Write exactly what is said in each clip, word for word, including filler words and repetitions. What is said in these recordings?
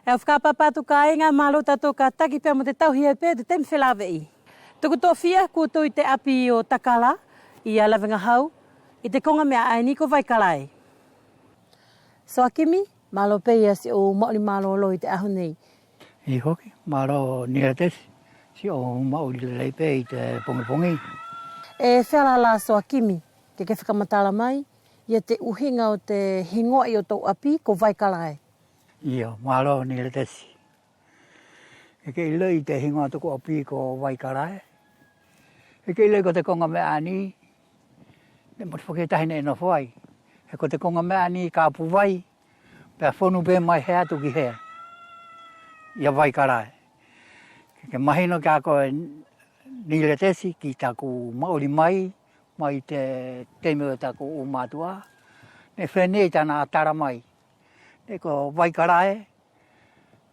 ʻE au fakapapau atu kāiga, mālō tatou ka taki pea mo te tauhi pe ʻo te temi felāveʻi. Tuku toʻofia koutou ʻi te ʻapi ʻo Takala ia Lavegahau ʻi te koga meʻa ʻaeni ko Vaikalae. Soakimi, mālō pe ia siʻou maʻuli mālōlō ʻi te ʻaho nei. ʻIo hoki, mālō Niletesi, siʻou maʻuli lelei pe ʻi te pogipogi. ʻE feala la Soakimi ke ke fakamatala mai ia te ʻuhiga ʻo te higoaʻi ʻo tou ʻapi ko Vaikalae. ʻIo, mālō Niletesi. ʻE ke iloʻi te higoa ʻo toku ʻapi ko Vaikalae. ʻE ke iloʻi ko te koga meʻa ʻaeni, neʻe mole foki tahi neʻe nofo ai. He ko te koga meʻa ʻaeni ka pu vai, pea fonu pe mai hē atu ki hē. Ia Vaikalae. Ke, ke mahino kia koe Niletesi ki taku maʻuli mai, mai te temi ʻo taku ʻu matuʻa. Neʻe feneʻi tana tala mai. Neʻe ko Vaikalae,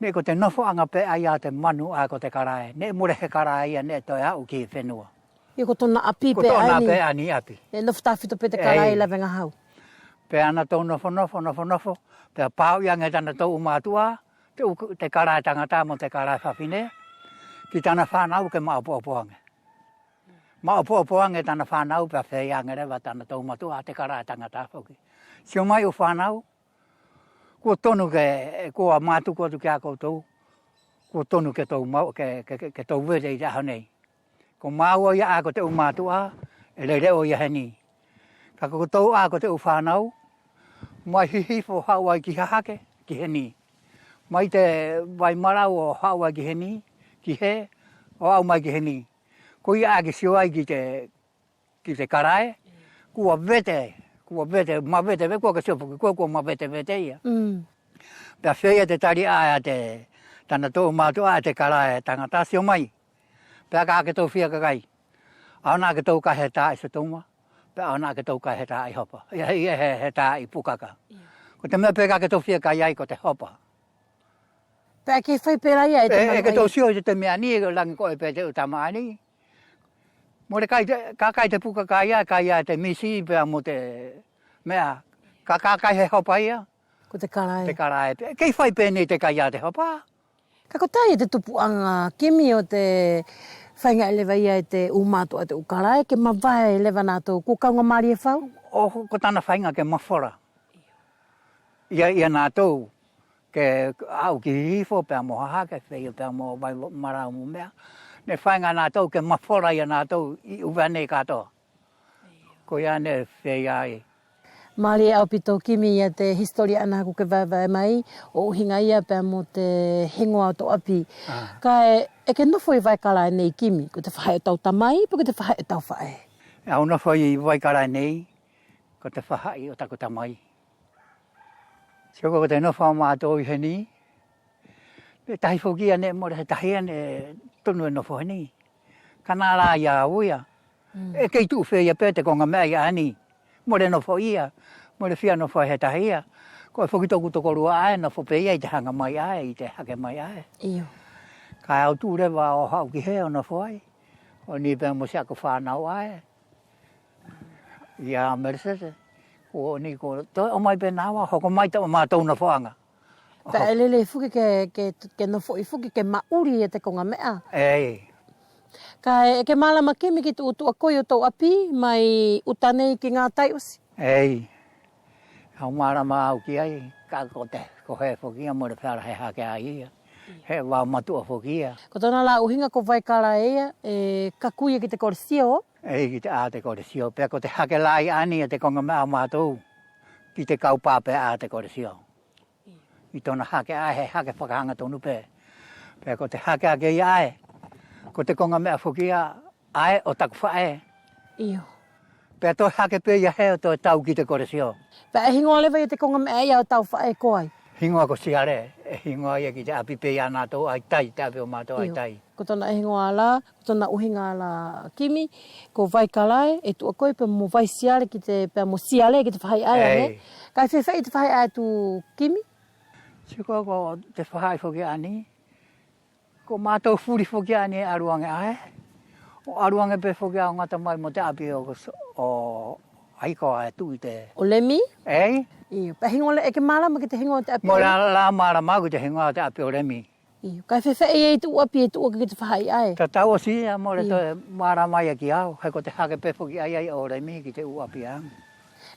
neʻe ko te nofoʻaga pe ʻaia ʻo te manu ʻae ko te kalae. Neʻe mole he kalae ia neʻe toe aʻu ki he fenua. Ia ko tona ʻapi pe ʻaeni. Ko tona pe ʻaeni ʻapi. Neʻe nofo tafito pe te kalae ʻi Lavegahau. Pea natou nofonofo, nofonofo, pea pauʻi age tanatou ʻu matuʻa, te ʻu, te kalae tagata mo te kalae fafine, ki tana fanau ke maopoopo age. Maopoopo age tana fanau pea feia age leva tanatou matuʻa te kalae tagata foki. Sio mai ʻu fanau, kua tonu ke, kua matuku atu kia koutou, kua tonu ke tou mau, ke, ke, ke, ke tou vete ʻi te ʻaho nei. Ko māua ia ʻae ko te ʻu matuʻa, ʻe leleʻo ia heni. Kaʻe ko tou ʻae ko te ʻu fanau, mai Hihifo haʻu ai ki Hahake, ki heni. Mai te Vaimalau ʻo haʻu ai ki heni, ki hē, ʻo aʻu mai ki heni. Koia ʻae ke sio ai ki te, ki te kalae, kua vete, kua vete, mavete, vete, kua ke sio foki, kua, kua mavetevete ia. Mm. Pea feia te tali ʻae ʻa te, tanatou matuʻa ʻa te kalae tagata, sio mai. Pea ka ke tou fia kakai. ʻAua ke tou kai he taʻi sotoma. Pea ʻaua ke tou kai he taʻi hopa. Ia, ia he, he taʻi pukaka. Ia. Ko te meʻa pe ka ke tou fia kai ai ko te hopa. Pea ke fai pe la ia ʻe te manu ʻaia. ʻE ke tou sio ʻi te temi ʻaeni, ʻe lagi koe pe te ʻu tama ʻaeni. Mole kai te, ka kai te pukaka ia, kai ia te misi pea mo te meʻa. Ka, ka kai he hopa ia. Ko te kalae. Te kalae. Pea kei fai pe nei te kai ia te hopa. Kaʻe ko te ʻaia te tupuʻaga Kimi ʻo te faigaʻi leva ia e te ʻu matuʻa te ʻu kalae ke mavae leva natou, kua kauga malie fau. ʻO, ko tana faiga ke mafola ia, ia natou, ke aʻu ki Hihifo pea mo Hahake, feia pea mo Vaimalau mo meʻa. Neʻe faiga natou ke mafola ia natou ʻi ʻUvea nei katoa. Koia neʻe feia ai. Malie ʻaupito Kimi ia te hisitolia ʻaena kua ke vaevae mai, ʻo ʻuhiga ia pea mo te higoa ʻo tou ʻapi. Ah. Kaʻe, ʻe ke nofo ʻi Vaikalae nei Kimi, ko te faʻahi ʻo tau tamai, pe ko te faʻahi ʻo tau faʻe? ʻE au nofo ʻi Vaikalae nei, ko te faʻahi ʻo taku tamai. Sio ko te nofo ʻa matou ʻi heni, neʻe tahi foki ia neʻe mole he tahi ia neʻe tonu ʻe nofo heni. Kana la ia au ia. Mm. ʻE kei tuʻu feia pe te koga meʻa ia ʻaeni. Mole nofo ia, mole fia nofo he tahi ia. Koʻe foki toku tokolua ʻae, nofo pe ia ʻi te haga mai ʻae, ʻi te hake mai ʻae. Io. Kaʻe au tuʻu leva ʻo haʻu ki hē ʻo nofo ai. ʻO ni pea mo siaku fanau ʻae. Ia Melesese, ko ni ko toe ʻomai pe naua, hoko mai tamatou nofoʻaga. Pea ʻe lelei foki ke, ke, ke nofoʻi foki, ke maʻuli ia te koga meʻa. Ei. Kaʻe, ʻe ke malama Kimi ki te ʻu tuʻakoi ʻo tou ʻapi, mai ʻuta nei ki gatai ʻosi? Ei. Au malama au ki ai, kaʻe ko te, ko hē foki ia mole feala he hake ai ia. He vao matuʻa foki ia. Ko tona la ʻuhiga ko Vaikalae ia, ʻe kaku ia ki te kolesio. Ei, ki te ʻa te kolesio, pea ko te hake la ʻaeni ia te koga meʻa ʻa matou. Ki te kau pape ʻa te kolesio. ʻI tona hake ʻae, he hake fakahagatonu pe. Pea ko te hake ake ia ʻae, ko te koga meʻa foki ia ʻae ʻo taku faʻe. Io. Pea toe hake pe ia hē ʻo toe tau ki te kolesio. Pea ʻe higoa leva ia te koga meʻa ia ʻo tau faʻe ko ai? Higoa ko Siale, ʻe higoa ia ki te ʻapi pe ia natou ʻae ʻi tai, te ʻapi ʻo matou ʻae ʻi tai. Ko tona ʻe higoa la, ko tona ʻuhiga la Kimi, ko Vaikalae, ʻe tuʻakoi pea mo Vaisiale ki te, pea mo Siale ki te faʻahi ʻae, ʻe? Kaʻe feafeaʻi te faʻahi ʻae atu Kimi? Sio ko, ko te faʻahi foki ʻaeni, ko matou fuli foki ʻaeni ʻe alu age ʻae. ʻO alu age pe foki ʻo gata mai mo te ʻapi ʻo, ʻo ʻae ko ʻae tuʻu ʻi te. ʻO Lemi? Ei. Io, pea higoa ʻe ke malama ki te higoa ʻo te ʻapi? Mole la malama au ki te higoa ʻo te ʻapi ʻo Lemi. Io, kaʻe feafeaʻi te ʻu ʻapi ʻe tuʻu ake ki te faʻahi ʻae? Tatau ʻosi ia, mole toe malama ia kia au, he ko te hake pe foki ʻaia ʻo Lemi ki te ʻu ʻapi ʻae.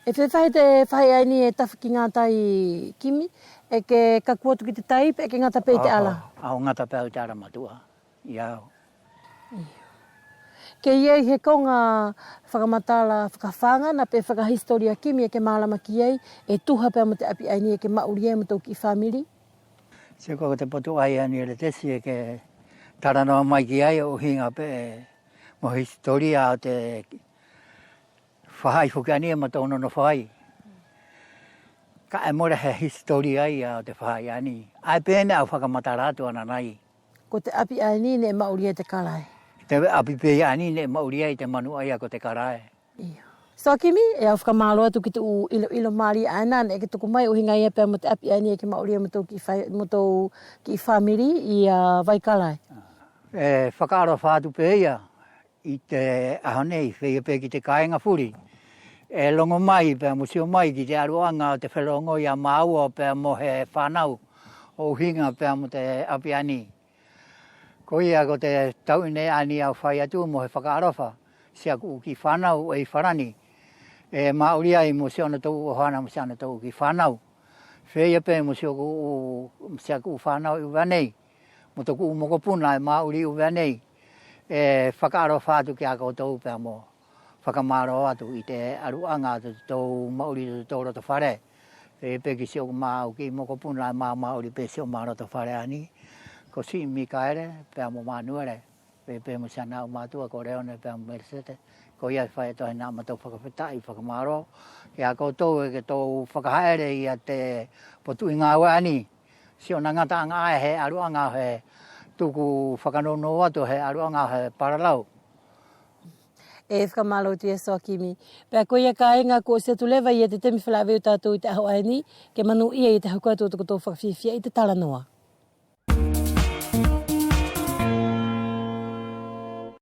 ʻE feafeaʻi te faʻahi ʻaeni ʻe tafe ki gata ai Kimi, ʻe ke kaku atu ki te tai peʻe ke gata pe ʻi te ala? ʻAu, ʻe gata pe au ʻi te ala matuʻa. Ia. Kei ʻi ai he koga fakamatala fakafaga na pe fakahisitolia Kimi ʻe ke malama ki ai, ʻe tuha pea mo te ʻapi ʻaeni ʻe ke maʻuli ai mo tou kiʻi famili? Sio ko te potu ʻaia ʻaeni Letesi ʻe ke talanoa mai ki ai ʻo ʻuhiga pe mo hisitolia ʻo te faʻahi foki ʻaeni ʻe matou nonofo ai. Kaʻe mole he hisitolia ia ʻo te faʻahi ʻaeni. ʻAe pe neʻe au fakamatala atu ananai. Ko te ʻapi ʻaeni neʻe maʻuli ai te kalae. Te ʻapi pe ʻaeni neʻe maʻuli ai te manu ʻaia ko te kalae. Io. Soakimi, ʻe au fakamalo atu ki te ʻu iloilo malie ʻaena neʻe ke tuku mai ʻo ʻuhiga ia pea mo te ʻapi ʻaeni ʻe ke maʻuli ai mo tou kiʻi fa-, mo tou kiʻi famili ia Vaikalae. ʻE fakaalofa atu pe ia. ʻI te ʻaho nei, feia pe ki te kaiga fuli ʻe logo mai pea mo sio mai ki te ʻaluʻaga ʻo te felogoʻi ia maua pea mo he fanau ʻo ʻuhiga pea mo te ʻapi ʻaeni. Koia ko te tauʻine ʻaeni au fai atu mo he fakaalofa, siʻaku ʻu kiʻi fanau ʻi Falani ʻe maʻuli ai mo siʻonatou ʻohoana mo siʻanatou kiʻi fanau. Feia pe mo siʻoku ʻu, siʻaku ʻu fanau ʻi ʻUvea nei, mo toku ʻu mokopuna ʻe maʻuli ʻi ʻUvea nei, ʻe fakaalofa atu kia koutou pea mo fakamalo atu ʻi te ʻaluʻaga ʻo totou maʻuli ʻi totou loto fale. Feia pe ki siʻoku mau kiʻi mokopuna ʻe mamaʻuli pe siʻoma loto fale ʻaeni, ko siʻi Mikaele pea mo Manuele. Feia pe mo siʻana ʻu matuʻa ko Leone pea mo Melisete. Koia ʻe fai atu ai hana matou fakafetaʻi fakamalo kia koutou ʻe ke tou fakahaʻele ia te potuʻi gaue ʻaeni. Siʻona gataʻaga ʻae he ʻaluʻaga he tuku fakanounou atu he ʻaluʻaga he palalau. ʻE fakamalo atu ia Soakimi. Pea koia kaiga kua ʻosi atu leva ia te temi felaveʻi ʻo tatou ʻi te ʻaho ʻaeni, ke manuʻia ia te hoko atu ʻo tokotou fakafiafia ʻi te talanoa.